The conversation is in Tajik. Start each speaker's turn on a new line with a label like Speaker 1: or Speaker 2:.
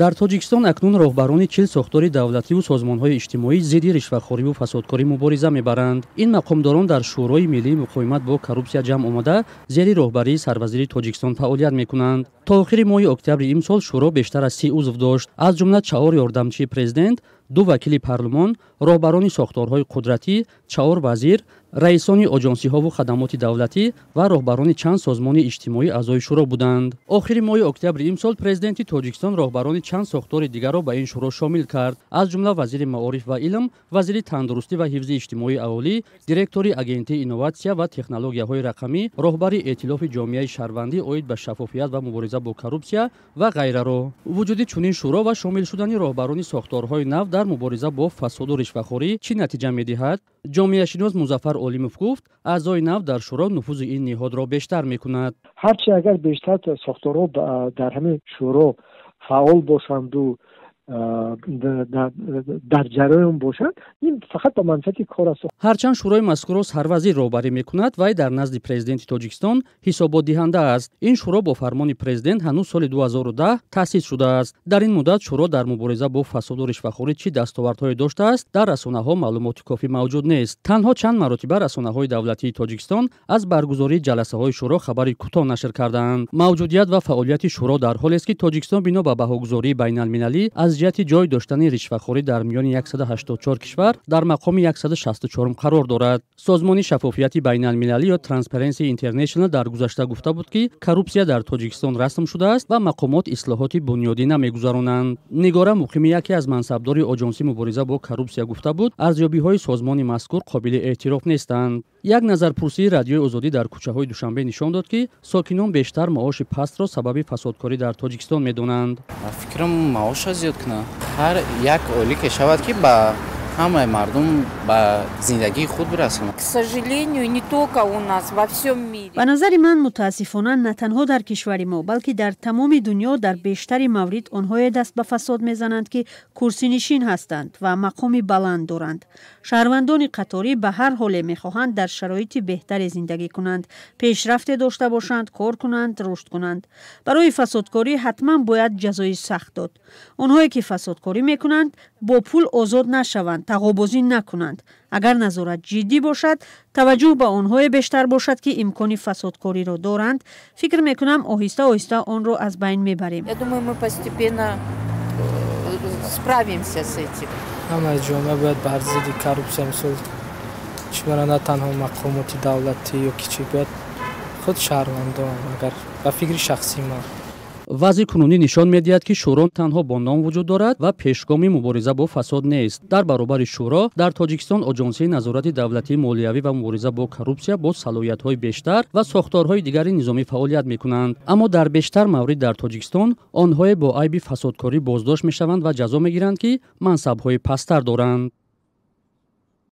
Speaker 1: Дар Тоҷикистон акнун роҳбарони 40 сохтори давлативу созмонҳои иҷтимоӣ зидди ришвахориву фасодкорӣ мубориза мебаранд. Ин мақомдорон дар Шӯрои миллии муқовимат бо коррупсия ҷамъ омада, зери роҳбарии сарвазири Тоҷикистон фаъолият мекунанд. То охири моҳи октябри имсол шӯро бештар аз 30 узв дошт, аз ҷумла 4 ёрдамчии президент, 2 вакили парлумон, роҳбарони сохторҳои қудратӣ, 4 вазир, раисони оҷонсиҳову хадамоти давлатӣ ва роҳбарони чанд созмони иҷтимоӣ аъзои шӯро буданд. Охири моҳи октябри имсол президенти Тоҷикистон роҳбарони чанд сохтори дигарро ба ин шӯро шомил кард, аз ҷумла вазири маориф ва илм, вазири тандурустӣ ва ҳифзи иҷтимоии аҳолӣ, директори агентии инноватсия ва технологияҳои рақамӣ, роҳбари эътилофи ҷомеаи шаҳрвандӣ оид ба шаффофият ва мубориза бо коррупсия ва ғайраро. Вуҷуди чунин шӯро ва шомил шудани роҳбарони сохторҳои нав дар мубориза бо фасоду ришвахорӣ чӣ натиҷа медиҳад? Ҷомеашинос Музаффар Олимов гуфт, аъзои нав дар шӯро нуфузи ин ниҳодро бештар мекунад.
Speaker 2: Ҳарчи агар бештар сохторҳо дар ҳамин шӯро фаъол бошанду дар ҷараён бошанд, ин фақат ба манфиати кор аст.
Speaker 1: Ҳарчанд шӯрои мазкурро сарвазир роҳбарӣ мекунад, вай дар назди президенти Тоҷикистон ҳисоботдиҳанда аст. Ин шӯро бо фармони президент ҳанӯз соли 2010 таъсис шудааст. Дар ин муддат шӯро дар мубориза бо фасоду ришвахорӣ чӣ дастовардҳое доштааст, дар расонаҳо маълумоти кофӣ мавҷуд нест. Танҳо чанд маротиба расонаҳои давлатии Тоҷикистон аз баргузории ҷаласаҳои шӯро хабари кӯтоҳ нашр кардаанд. Мавҷудият ва фаъолияти шӯро дар ҳолест, ки Тоҷикистон бино ба баҳогузории байналмилалӣ аз ҷиҳати ҷой доштани ришвахорӣ дар миёни 184 кишвар дар мақоми 164 қарор дорад. Созмони шаффофияти байналмилалӣ ё Transparency International дар гузашта гуфта буд, ки коррупсия дар Тоҷикистон расм шудааст ва мақомот ислоҳоти бунёдӣ намегузаронанд. Нигора Муқими, яке аз мансабдори оҷонсии мубориза бо коррупсия, гуфта буд, арзёбиҳои созмони мазкур қобили эътироф нестанд. Як назарпурсии Радиои Озодӣ дар кӯчаҳои Душанбе нишон дод, ки сокинон бештар маоши пастро сабаби фасодкорӣ дар Тоҷикистон медонанд.
Speaker 3: Фикрам, маоша зиёд кунанд, ҳар як ойлике шавад, ки ба ҳамаи мардум ба зиндагии худ бирасонад.
Speaker 4: К сожалению, не только у нас, во всем мире.
Speaker 5: Ба назари ман, мутаассифона, на танҳо дар кишвари мо, балки дар тамоми дунё дар бештари маврид онҳое даст ба фасод мезананд, ки курсинишин ҳастанд ва мақоми баланд доранд. Шаҳрвандони қаторӣ ба ҳар ҳоле мехоҳанд дар шароити беҳтаре зиндагӣ кунанд, пешрафте дошта бошанд, кор кунанд, рушд кунанд. Барои фасодкорӣ ҳатман бояд ҷазои сахт дод. Онҳое ки фасодкорӣ мекунанд, бо пул озод нашаванд, тағобозӣ накунанд. Агар назорат ҷиддӣ бошад, таваҷҷӯҳ ба онҳое бештар бошад, ки имкони фасодкориро доранд, фикр мекунам, оҳиста оҳиста онро аз байн мебарем.
Speaker 4: Я думаю, мы постепенно справимся с этим.
Speaker 6: Ҳамаи ҷомеа бояд бар зидди коррупсия, мисол, чӣ бара, на танҳо мақомоти давлатӣ ё ки чӣ, бояд худ шаҳрвандон, агар ба фикри шахсии ман.
Speaker 1: Вазъи кунунӣ нишон медиҳад, ки шӯро танҳо бо ном вуҷуд дорад ва пешгоми мубориза бо фасод нест. Дар баробари шӯро дар Тоҷикистон Оҷонсии назорати давлатии молиявӣ ва мубориза бо коррупсия бо салоҳиятҳои бештар ва сохторҳои дигари низомӣ фаъолият мекунанд. Аммо дар бештар маврид дар Тоҷикистон онҳое бо айби фасодкорӣ боздошт мешаванд ва ҷазо мегиранд, ки мансабҳои пасттар доранд.